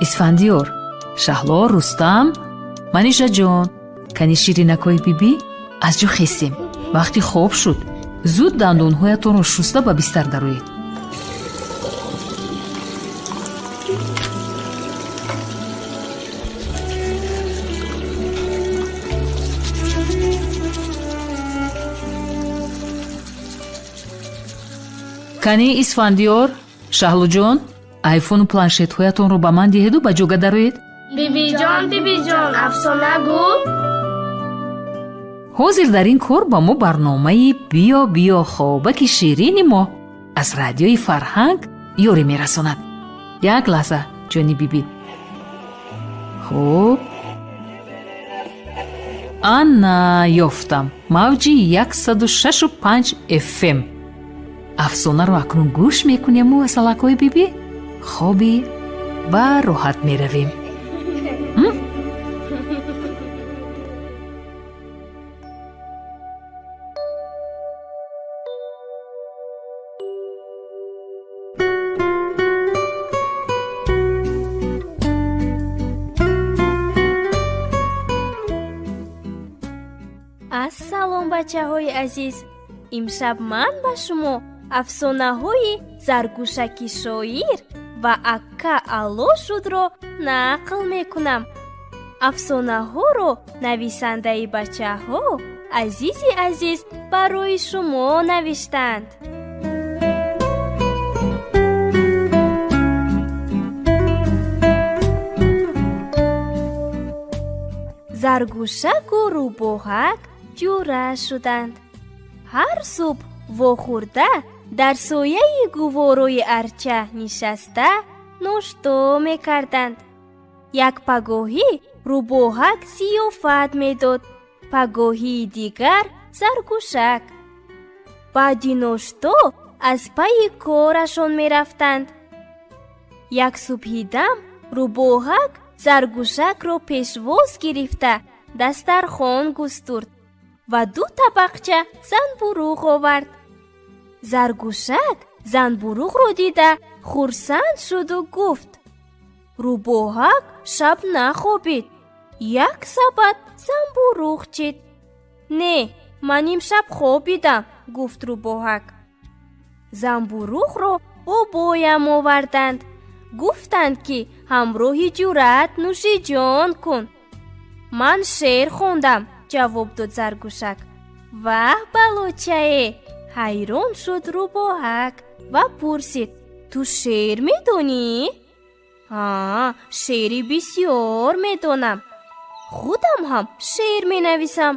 Исфандиёр, Шаҳло, Рустам, Манижаҷон, кани ширинакҳои бибӣ, аз ҷо хестем. Вақти хоб шуд. Зуд дандонҳоятонро шуста ба бистар дароед. Кани, Исфандиёр, Шаҳлуҷон, айфону планшетҳоятонро ба ман диҳеду ба ҷога дароед. Бибиҷон, бибиҷон, афсона гӯ. Ҳозир дар ин кор ба мо барномаи «Биё, биё, хобаки ширини мо» аз Радиои Фарҳанг ёрӣ мерасонад. Як лаҳза, ҷони бибӣ. Хуб, ана, ёфтам, мавҷи 106,5 фм. Афсонаро акнун гӯш мекунему, асалакҳои бибӣ, хоби ба роҳат меравем. Ассалом, бачаҳои азиз! Имшаб ман ба шумо афсонаҳои Заргӯшаки шоир ва Акка ало шудро нақл мекунам. Афсонаҳоро нависандаи бачаҳо азизи азиз барои шумо навиштанд. Заргӯшаку рӯбоҳак ҷура шуданд. Ҳар субҳ вохӯрда, дар сояи гуворои арча нишаста ношто мекарданд. Як пагоҳӣ рӯбоҳак зиёфат медод, пагоҳии дигар заргӯшак. Баъди ношто аз пайи корашон мерафтанд. Як субҳидам рӯбоҳак заргӯшакро пешвоз гирифта, дастархон густурд ва ду табақча занбуруғ овард. Заргӯшак занбуруғро дида хурсанд шуду гуфт: «Рӯбоҳак шаб нахобид, як сабад занбуруғ чид». «Не, ман имшаб хобидам», гуфт рӯбоҳак. «Занбуруғро бобоям оварданд, гуфтанд, ки ҳамроҳи ҷуръат нӯшиҷон кун». «Ман шеър хондам», ҷавоб дод заргӯшак. «Ваҳ, балочае!» ҳайрон шуд рӯбоҳак ва пурсид: «Ту шеър медонӣ?» «Ҳа, шеъри бисьёр медонам. Худам ҳам шеър менависам».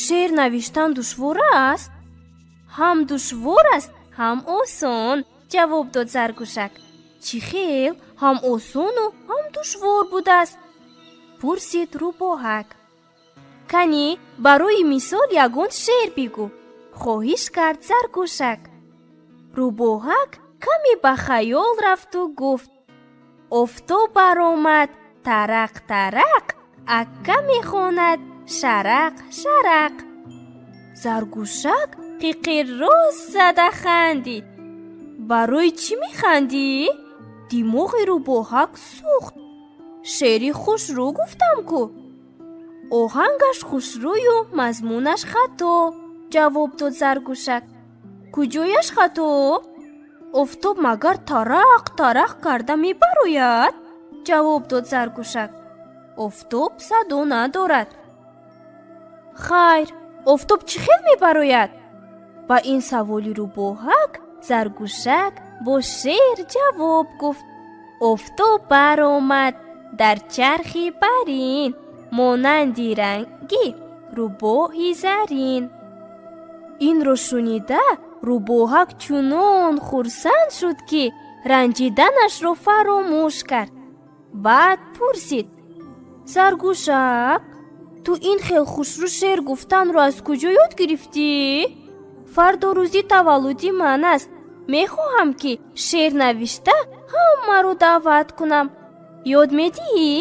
«Шеър навиштан душвор аст?» «Ҳам душвор аст, ҳам осон», ҷавоб дод заргӯшак. «Чӣ хел ҳам осону ҳам душвор будааст?» пурсид рӯбоҳак. «Канӣ, барои мисол ягон шеър бигӯ», хоҳиш кард заргӯшак. Рӯбоҳак каме ба хаёл рафту гуфт: «Офтоб баромад тарақ тарақ, акка мехонад шарақ шарақ». Заргӯшак қиқиррост зада хандид. «Барои чӣ механдӣ?» Димоғи рӯбоҳак сӯхт. «Шеъри хушрӯ гуфтам ку». «Оҳангаш хушрӯю мазмунаш хато», ҷавоб дод заргӯшак. «Куҷояш хато? Офтоб магар тарақ тарақ карда мебарояд?» ҷавоб дод заргӯшак. «Офтоб садо надорад». «Хайр, офтоб чӣ хел мебарояд?» Ба ин саволи рӯбоҳак заргӯшак бо шеър ҷавоб гуфт: «Офтоб баромад дар чархи барин, монанди ранги рӯбоҳи зарин». Инро шунида, рӯбоҳак чунон хурсанд шуд, ки ранҷиданашро фаромӯш кард. Баъд пурсид: «Заргӯшак, ту ин хел хушрӯ шеър гуфтанро аз куҷо ёд гирифтӣ? Фардо рӯзи таваллуди ман аст. Мехоҳам, ки шеър навишта ҳамаро даъват кунам. Ёд медиҳӣ?»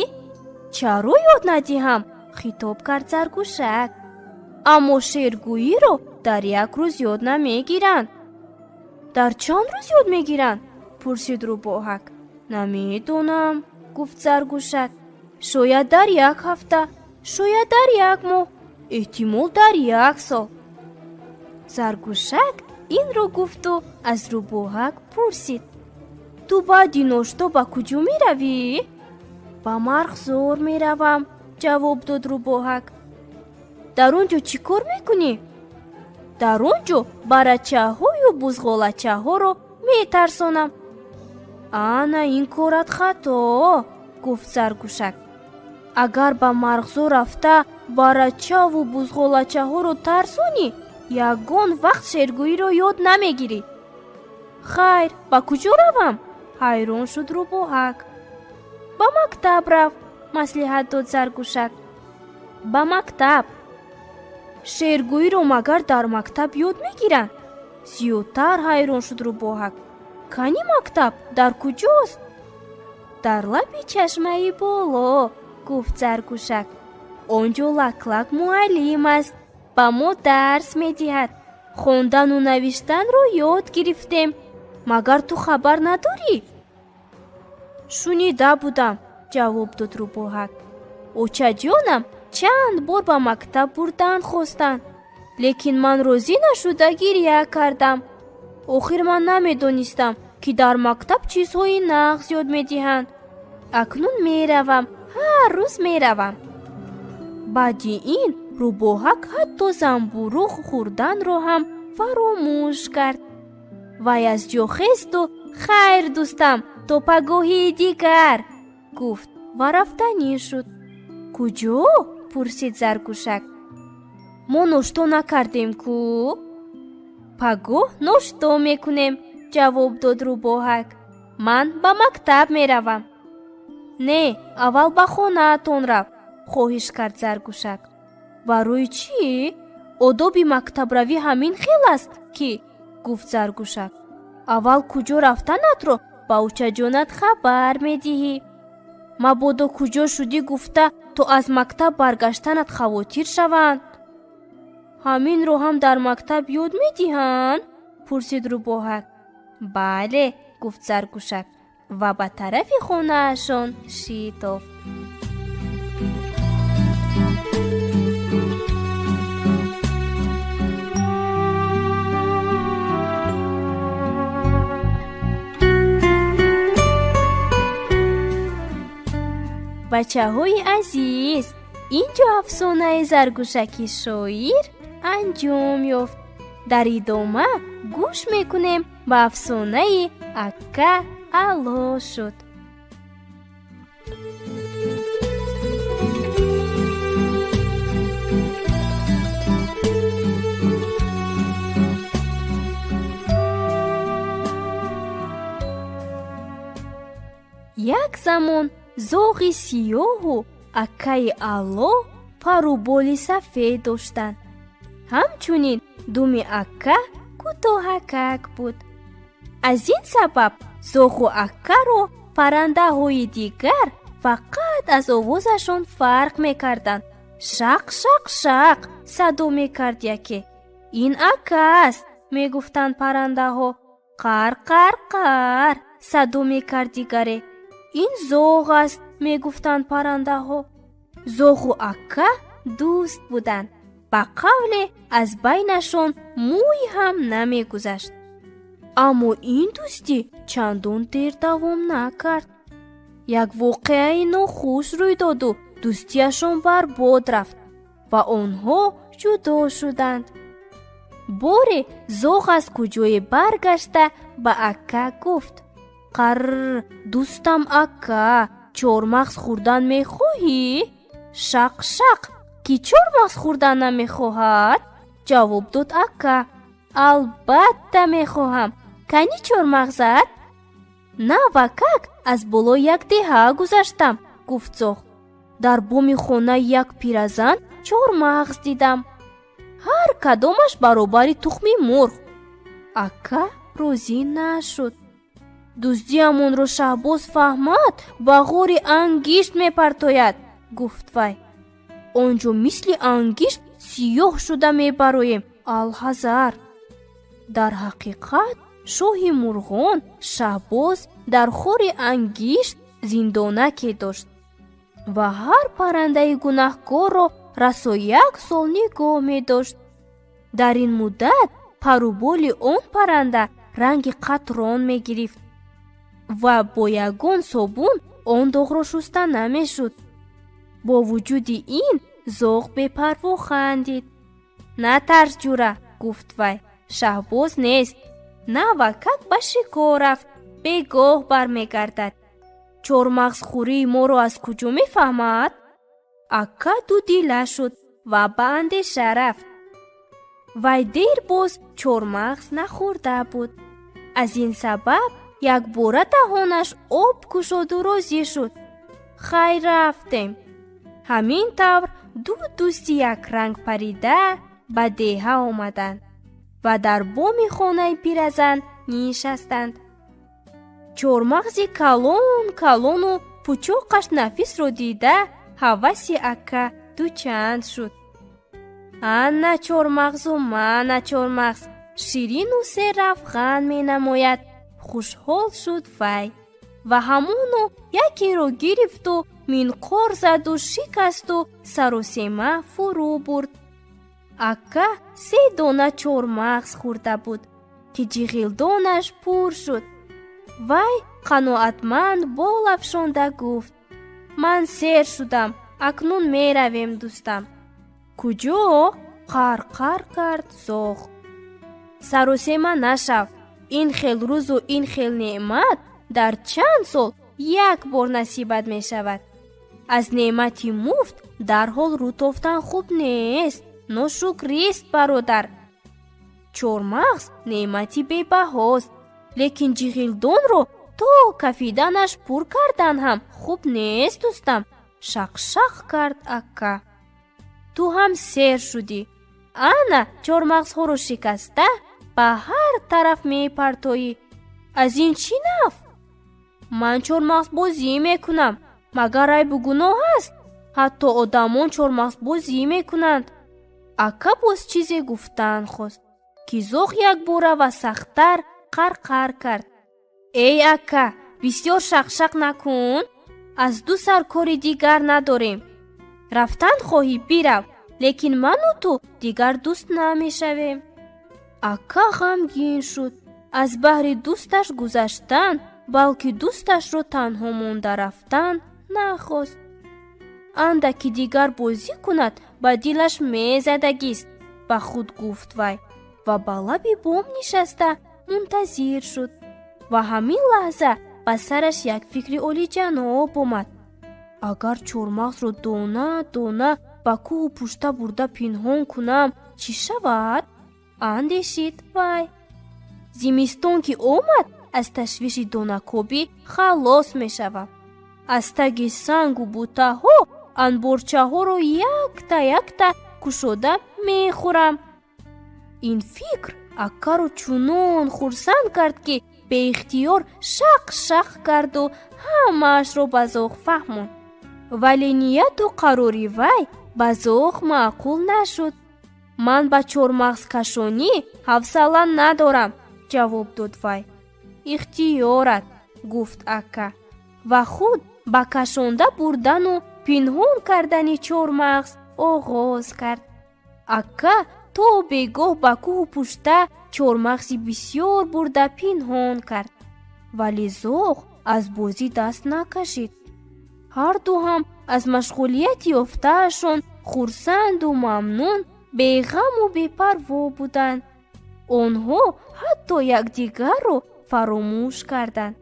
«Чаро ёд надиҳам?» хитоб кард заргӯшак. «Аммо шеъргӯиро дар як рӯз ёд намегиранд». «Дар чанд рӯз ёд мегиранд?» пурсид рӯбоҳак. «Намедонам». Гуфт Заргӯшак. Шояд дар як ҳафта, шояд дар як моҳ, эҳтимол, дар як сол. Заргӯшак инро гуфту аз рӯбоҳак пурсид: Ту баъди ношто ба куҷо меравӣ? Ба марғзор меравам, ҷавоб дод рӯбоҳак. Дар он ҷо чӣ кор мекунӣ? Дар он ҷо барачаҳою бузғолачаҳоро метарсонам. Ана ин корат хато, гуфт Заргӯшак. Агар ба марғзор рафта барачаву бузғолачаҳоро тарсонӣ, ягон вақт шеъргӯиро ёд намегирӣ. Хайр, ба куҷо равам? Ҳайрон шуд рӯбоҳак. Ба мактаб рав, маслиҳат дод Заргӯшак. Ба мактаб? Шеъргӯиро магар дар мактаб ёд мегиранд? Зиёдтар ҳайрон шуд рӯбоҳак. Кани мактаб дар куҷост? Дар лаби чашмаи боло, гуфт Заргӯшак. Он ҷо Лаклак муаллим аст, ба мо дарс медиҳад. Хондану навиштанро ёд гирифтем. Магар ту хабар надорӣ? Шунида будам, ҷавоб дод рӯбоҳак. Очаҷонам чанд бор ба мактаб бурдан хостанд, лекин ман розӣ нашуда гиря кардам. Охир ман намедонистам, ки дар мактаб чизҳои нағз ёд медиҳанд. Акнун меравам, ҳар рӯз меравам. Баъди ин рӯбоҳак ҳатто замбуруғ хӯрданро ҳам фаромӯш кард. Вай аз ҷо хесту: «Хайр, дӯстам, то пагоҳии дигар», гуфт ва рафтанӣ шуд. Куҷо? Пурсид Заргӯшак. Мо ношто накардем ку? Пагоҳ ношто мекунем, ҷавоб дод рӯбоҳак. Ман ба мактаб меравам. Не, аввал ба хонаатон рав, хоҳиш кард Заргӯшак. Барои чӣ? Одоби мактабравӣ ҳамин хел аст ки, гуфт Заргӯшак. Аввал куҷо рафтанатро ба очаҷонат хабар медиҳӣ. Мабодо куҷо шудӣ гуфта, то аз мактаб баргаштанат хавотир шаванд. Ҳаминро ҳам дар мактаб ёд медиҳанд? Пурсид рӯбоҳак. Бале, гуфт Заргӯшак ва ба тарафи хонаашон шитофт. Бачаҳои азиз, ин ҷо афсонаи Заргӯшаки шоир анҷом ёфт. Дар идома гӯш мекунем ба афсонаи Акка Аъло шуд. Як замон зоғи сиёҳу аккаи Аъло пару боли сафед доштанд. Ҳамчунин думи акка кӯтоҳакак буд. Аз ин сабаб зоғу аккаро паррандаҳои дигар фақат аз овозашон фарқ мекарданд. Шақ, шақ, шақ садо мекард яке. Ин акка аст, мегуфтанд паррандаҳо. Қар, қар, қар садо мекард дигаре. Ин зоғ аст, мегуфтанд паррандаҳо. Зоғу акка дӯст буданд. Ба қавле, аз байнашон мӯй ҳам намегузашт. Аммо ин дӯстӣ чандон дер давом накард. Як воқеаи нохуш рӯй доду дӯстиашон барбод рафт ва онҳо ҷудо шуданд. Боре зоғ аз куҷое баргашта ба акка гуфт: Қарр, дӯстам акка, чормағз хӯрдан мехоҳӣ? Шақ, шақ, ки чормағз хӯрдан намехоҳад? Ҷавоб дод акка. Албатта мехоҳам. Кани чормағзат? Навакак аз болои як деҳа гузаштам, гуфт зоғ. Дар боми хонаи як пиразан чормағз дидам, ҳар кадомаш баробари тухми мурғ. Акка розӣ нашуд. Дуздиамонро Шаҳбоз фаҳмад, ба ғори ангишт мепартояд, гуфт вай. Он ҷо мисли ангишт сиёҳ шуда мебароем. Алҳазар. Дар ҳақиқат, шоҳи мурғон Шаҳбоз дар хори ангишт Зиндонаке дошт ва ҳар паррандаи гунаҳкорро расо як сол нигоҳ медошт. Дар ин муддат паруболи он парранда ранги қатрон мегирифт ва бо ягон собун он доғро шуста намешуд. Бо вуҷуди ин, зоғ бепарво хандид. «Натарс, ҷура», гуфт вай, «Шаҳбоз нест, навакак ба шикор рафт, бегоҳ бармегардад. Чормағзхӯрии моро аз куҷо мефаҳмад?» Ака дудила шуд ва ба андеша рафт. Вай дер боз чормағз нахӯрда буд. Аз ин сабаб якбора даҳонаш об кушоду розӣ шуд: «Хай, рафтем». Ҳамин тавр ду дӯсти якранг парида ба деҳа омаданд ва дар боми хонаи пиразан нишастанд. Чормағзи калон калону пучоқаш нафисро дида, ҳаваси ака дучанд шуд. «Ана чормағзу мана чормағз, ширину серравған менамояд», хушҳол шуд вай ва ҳамоно якеро гирифту минқор заду шикасту саросема фурӯ бурд. Ака се дона чормағз хӯрда буд, ки ҷиғилдонаш пур шуд. Вай қаноатманд бол афшонда гуфт: «Ман сер шудам, акнун меравем, дӯстам». «Куҷо?» қар-қар кард зоғ. «Саросема нашав, ин хел рӯзу ин хел неъмат дар чанд сол як бор насибат мешавад. Аз неъмати муфт дарҳол рӯ тофтан хуб нест, ношукрист, бародар. Чормағз неъмати бебаҳост, лекин ҷиғилдонро то кафиданаш пур кардан ҳам хуб нест, дӯстам», шақшақ кард ака. «Ту ҳам сер шудӣ, ана чормағзҳоро шикаста ба ҳар тараф мепартоӣ. Аз ин чӣ наф? Ман чормағзбозӣ мекунам, магар айбу гуноҳ аст? Ҳатто одамон чормағзбозӣ мекунанд». Ака боз чизе гуфтан хост, ки зоғ якбора ва сахттар қарқар кард: «Эй ака, бисёр шақшақ накун, аз ду сар кори дигар надорем. Рафтан хоҳӣ, бирав, лекин ману ту дигар дӯст намешавем». Ака ғамгин шуд. Аз баҳри дӯсташ гузаштан, балки дӯсташро танҳо монда рафтан нахост. Андаки дигар бозӣ кунад, ба дилаш мезадагист, ба худ гуфт вай ва ба лаби бом нишаста мунтазир шуд. Ва ҳамин лаҳза ба сараш як фикри олиҷаноб омад: «Агар чормағзро дона дона ба кӯҳу пушта бурда пинҳон кунам, чӣ шавад?» андешид вай. «Зимистон ки омад, аз ташвиши донакобӣ халос мешавам. Аз таги сангу бутаҳо анборчаҳоро якта якта кушода мехӯрам». Ин фикр акаро чунон хурсанд кард, ки беихтиёр шақ шақ карду ҳамаашро ба зоғ фаҳмонд. Вале нияту қарори вай ба зоғ маъқул нашуд. «Ман ба чормағзкашонӣ ҳавсала надорам», ҷавоб дод вай. «Ихтиёрат», гуфт ака ва худ ба кашонда бурдану пинҳон кардани чормағз оғоз кард. Ака то бегоҳ ба кӯҳу пушта чормағзи бисёр бурда пинҳон кард, вале зоғ аз бозӣ даст накашид. Ҳарду ҳам аз машғулияти ёфтаашон хурсанду мамнун, беғаму бепарво буданд. Онҳо ҳатто якдигарро фаромӯш карданд.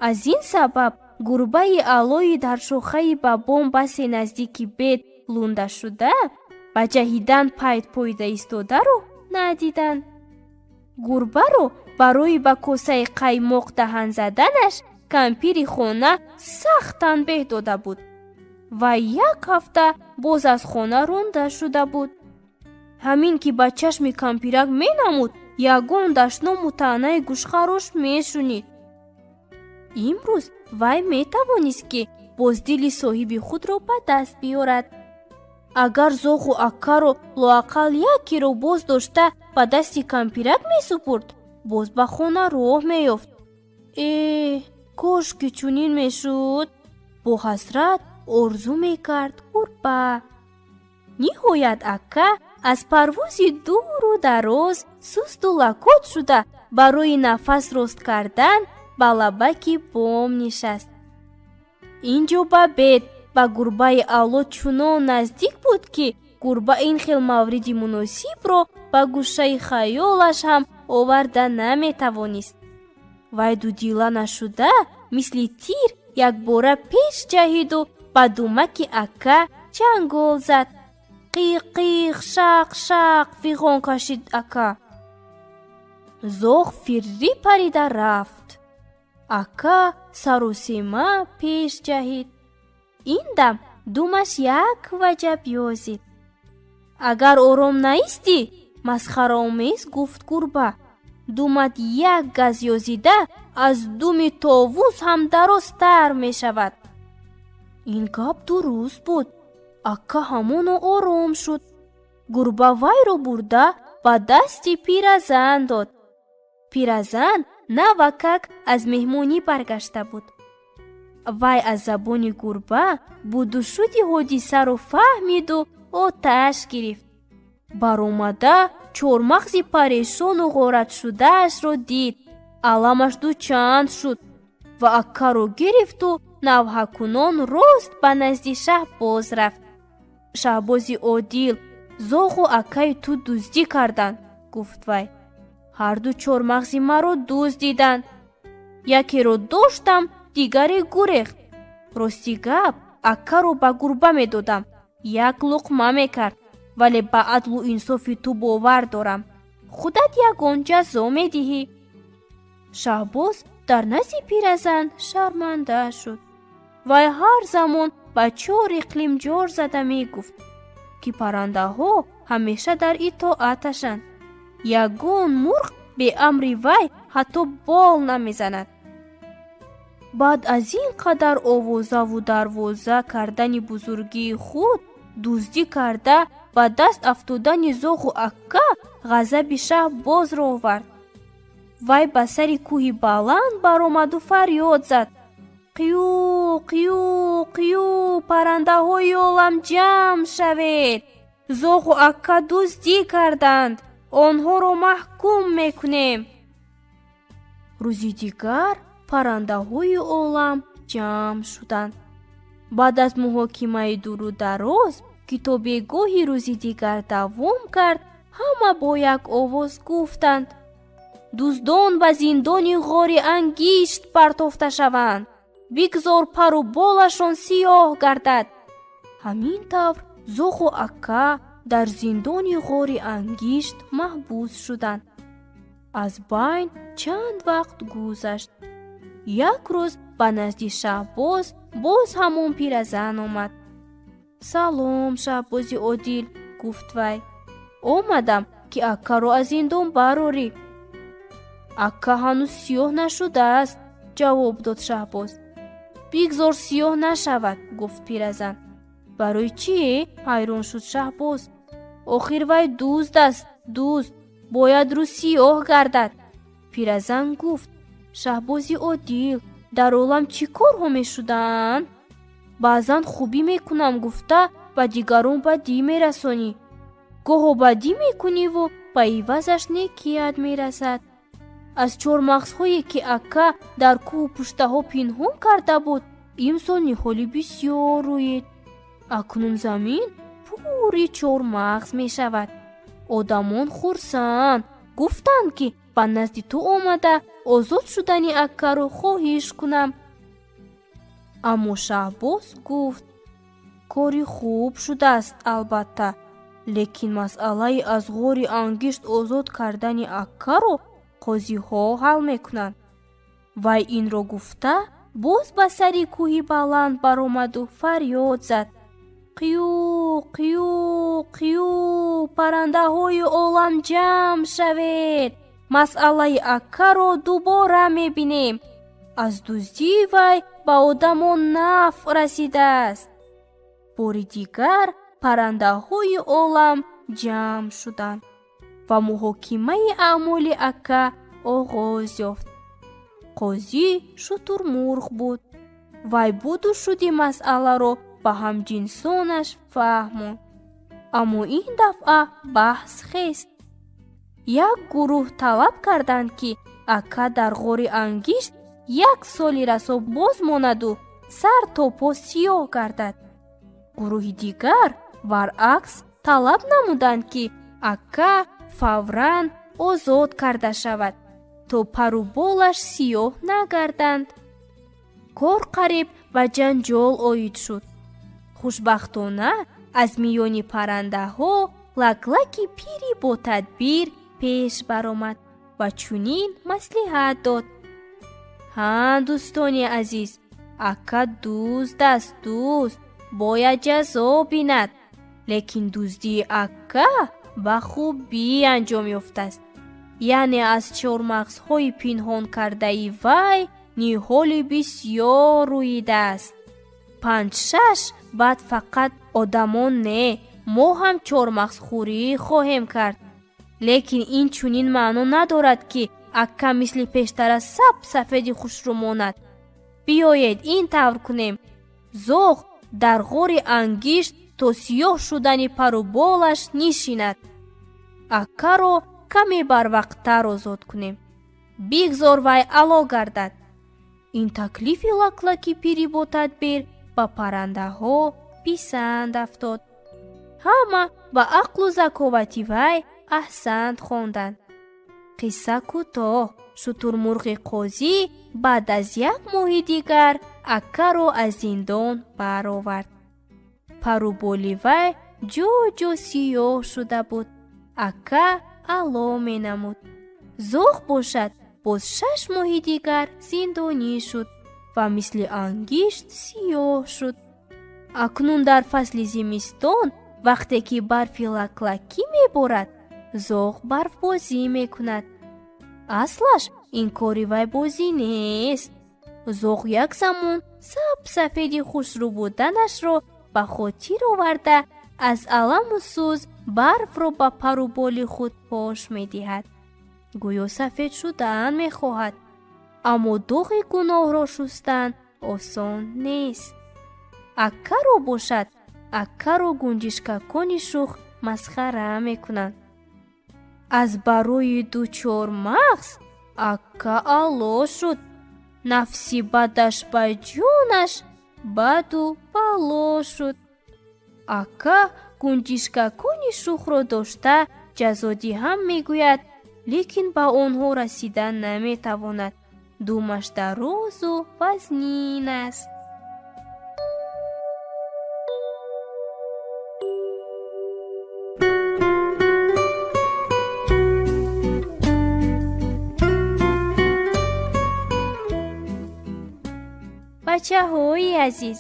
Аз ин сабаб гурбаи аллои дар шохаи ба бом басе наздики бед лунда шуда, ба ҷаҳидан пайт поида истодаро надиданд. Гурбаро барои ба косаи қаймоқ даҳан заданаш кампири хона сахт танбеҳ дода буд ва як ҳафта боз аз хона ронда шуда буд. Ҳамин ки ба чашми кампирак менамуд, ягон дашному таънаи гӯшхарош мешунид. Имрӯз вай метавонист, ки боз дили соҳиби худро ба даст биёрад. Агар зоғу аккаро лоақал якеро боз дошта ба дасти кампирак месупурд, боз ба хона роҳ меёфт. Э, Кошки чунин мешуд, бо ҳасрат орзу мекард гурба. Ниҳоят акка аз парвози дуру дароз сусту лакот шуда, барои нафас рост кардан ба лабаки бом нишаст. Ин ҷо бабед ба гурбаи алло чунон наздик буд, ки гурба ин хел мавриди муносибро ба гӯшаи хаёлаш ҳам оварда наметавонист. Вай дудила нашуда, мисли тир якбора пеш ҷаҳиду ба думаки акка чангол зад. Қиқ, қиқ, шақ, шақ фиғон кашид акка. Зоғ фиррӣ парида рафт. Акка саросема пеш ҷаҳид. Ин дам думаш як ваҷаб ёзид. Агар ором наистӣ, масхараомез гуфт гурба, думат як газ ёзида аз думи товус ҳам дарозтар мешавад. Ин гап дуруст буд. Акка ҳамоно ором шуд. Гурба вайро бурда ба дасти пиразан дод. Пиразан навакак аз меҳмонӣ баргашта буд. Вай аз забони гурба будушуди ҳодисаро фаҳмиду оташ гирифт. Баромада чормағзи парешону ғоратшудаашро дид, аламаш дучанд шуд ва аккаро гирифту навҳакунон рост ба назди Шаҳбоз рафт. Шаҳбози одил, зоғу аккаи ту дуздӣ карданд, гуфт вай. Ҳарду чормағзи маро дуздиданд. Якеро доштам, дигаре гурехт. Рости гап, аккаро ба гурба медодам, як луқма мекард, вале ба адлу инсофи ту бовар дорам, худат ягон ҷазо медиҳӣ. Шаҳбоз дар назди пиразан шарманда шуд. Вай ҳар замон ба чор иқлим ҷор зада мегуфт, ки паррандаҳо ҳамеша дар итоаташанд, ягон мурғ беамри вай ҳатто бол намезанад. Баъд аз ин қадар овозаву дарвоза кардани бузургии худ, дуздӣ карда ба даст афтодани зоғу акка ғазаби шаҳ бозро овард. Вай ба сари кӯҳи баланд баромаду фарёд зад: Қию, қию, қию, паррандаҳои олам ҷамъ шавед! Зоғу акка дуздӣ карданд, онҳоро маҳкум мекунем. Рӯзи дигар паррандаҳои олам ҷамъ шуданд. Баъд аз муҳокимаи дуру дароз, ки то бегоҳи рӯзи дигар давом кард, ҳама бо як овоз гуфтанд: Дуздон ба зиндони ғори ангишт партофта шаванд, бигзор пару болашон сиёҳ гардад. Ҳамин тавр зоғу акка дар зиндони ғори ангишт маҳбус шуданд. Аз байн чанд вақт гузашт. Як рӯз ба назди Шаҳбоз боз ҳамон пиразан омад. Салом, Шаҳбози одил, гуфт вай. Омадам, ки аккаро аз зиндон барорӣ. Акка ҳанӯз сиёҳ нашудааст, ҷавоб дод Шаҳбоз. Бигзор сиёҳ нашавад, гуфт пиразан. Барои чӣ? Ҳайрон шуд Шаҳбоз. Охир вай дузд аст, дузд бояд рӯ сиёҳ гардад. Пиразан гуфт: Шаҳбози одил, дар олам чӣ корҳо мешудаанд? Баъзан хубӣ мекунам гуфта, ба дигарон бадӣ мерасонӣ, гоҳо бадӣ мекуниву ба ивазаш некият мерасад. Аз чормағзҳое, ки акка дар кӯҳу пуштаҳо пинҳон карда буд, имсол ниҳоли бисёр рӯед. Акнун замин пури чормағз мешавад. Одамон хурсанд гуфтанд, ки ба назди ту омада, озод шудани аккаро хоҳиш кунам. Аммо Шаҳбоз гуфт: Кори хуб шудааст, албатта, лекин масъалаи аз ғори ангишт озод кардани аккаро қозиҳо ҳал мекунанд. Вай инро гуфта, боз ба сари кӯҳи баланд баромаду фарёд зад: Қию, қию, қию, паррандаҳои олам ҷамъ шавед! Масъалаи аккаро дубора мебинем. Аз дуздии вай ба одамон нафъ расидааст. Бори дигар паррандаҳои олам ҷамъ шуданд ва муҳокимаи аъмоли акка оғоз ёфт. Қозӣ шутурмурғ буд. Вай буду шуди масъаларо ба ҳамҷинсонаш фаҳмонд. Аммо ин дафъа баҳс хест. Як гурӯҳ талаб карданд, ки ака дар ғори ангишт як соли расо боз монаду сар то по сиёҳ гардад. Гурӯҳи дигар баръакс талаб намуданд, ки ака фавран озод карда шавад, то пару болаш сиёҳ нагарданд. Кор қариб ба ҷанҷол оид шуд. Хушбахтона, аз миёни паррандаҳо Лаклаки пири ботадбир пеш баромад ва чунин маслиҳат дод: «Ҳа, дӯстони азиз, ака дузд аст, дузд, бояд ҷазо бинад. Лекин дуздии ака ба хубӣ анҷом ёфтааст. Яъне аз чормағзҳои пинҳон кардаи вай ниҳоли бисёр рӯидааст. Панҷ-шаш баъд фақат одамон не, мо ҳам чормағзхӯрӣ хоҳем кард. Лекин ин чунин маъно надорад, ки ака мисли пештара сап сафеди хушрӯ монад. Биёед, ин тавр кунем: зоғ дар ғори ангишт то сиёҳ шудани пару болаш нишинад, акаро каме барвақттар озод кунем. Бигзор вай ало гардад». Ин таклифи Лаклаки пири ботадбир ба паррандаҳо писанд афтод. Ҳама ба ақлу заковати вай аҳсант хонданд. Қисса кӯтоҳ: шутурмурғи қозӣ баъд аз як моҳи дигар акаро аз зиндон баровард. Пару боли вай ҷо-ҷо сиёҳ шуда буд. Ака аъло менамуд. Зоғ бошад, боз 6 моҳи дигар зиндонӣ шуд ва мисли ангишт сиёҳ шуд. Акнун дар фасли зимистон, вақте ки барфи лаклакӣ меборад, зоғ барфбозӣ мекунад. Аслаш ин кори вай бозӣ нест. Зоғ як замон сап сафеди хушрӯ буданашро ба хотир оварда, аз аламу сӯз барфро ба пару боли худ пош медиҳад, гӯё сафед шудан мехоҳад. Аммо доғи гуноҳро шустан осон нест. Акаро бошад, акаро гунҷишкакони шух масхара мекунанд. Аз барои ду чормағз ака аъло шуд, нафси бадаш ба ҷонаш баду бало шуд. Ака гунҷишкакони шухро дошта ҷазодиҳам мегӯяд, лекин ба онҳо расидан наметавонад. Думаш дарозу вазнин аст. Бачаҳои азиз,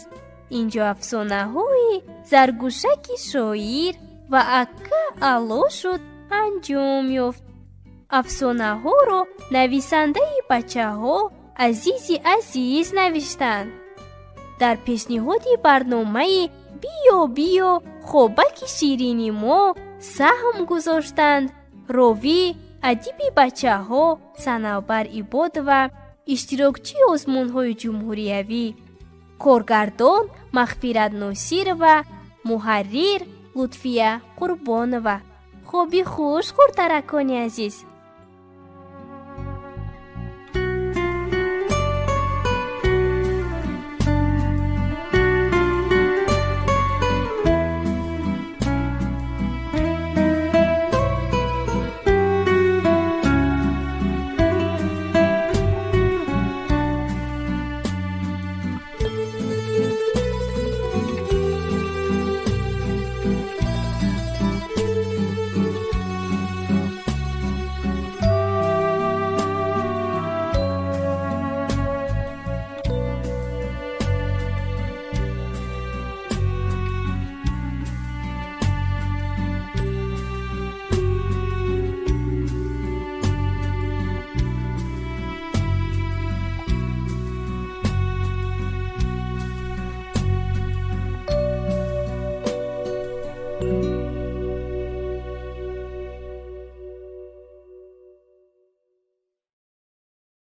инҷо афсонаҳои Заргӯшаки шоир ва Ака аъло шуд анҷом ёфт. Афсонаҳоро нависандаи бачаҳо Азизи Азиз навиштанд. Дар пешниҳоди барномаи «Биё, биё, хобаки ширини мо» саҳм гузоштанд ровӣ, адиби бачаҳо Санавбар Ибодова, иштирокчии озмунҳои ҷумҳуриявӣ, коргардон Мағфират Носирова, муҳаррир Лутфия Қурбонова. Хоби хуш, хурдтаракони азиз.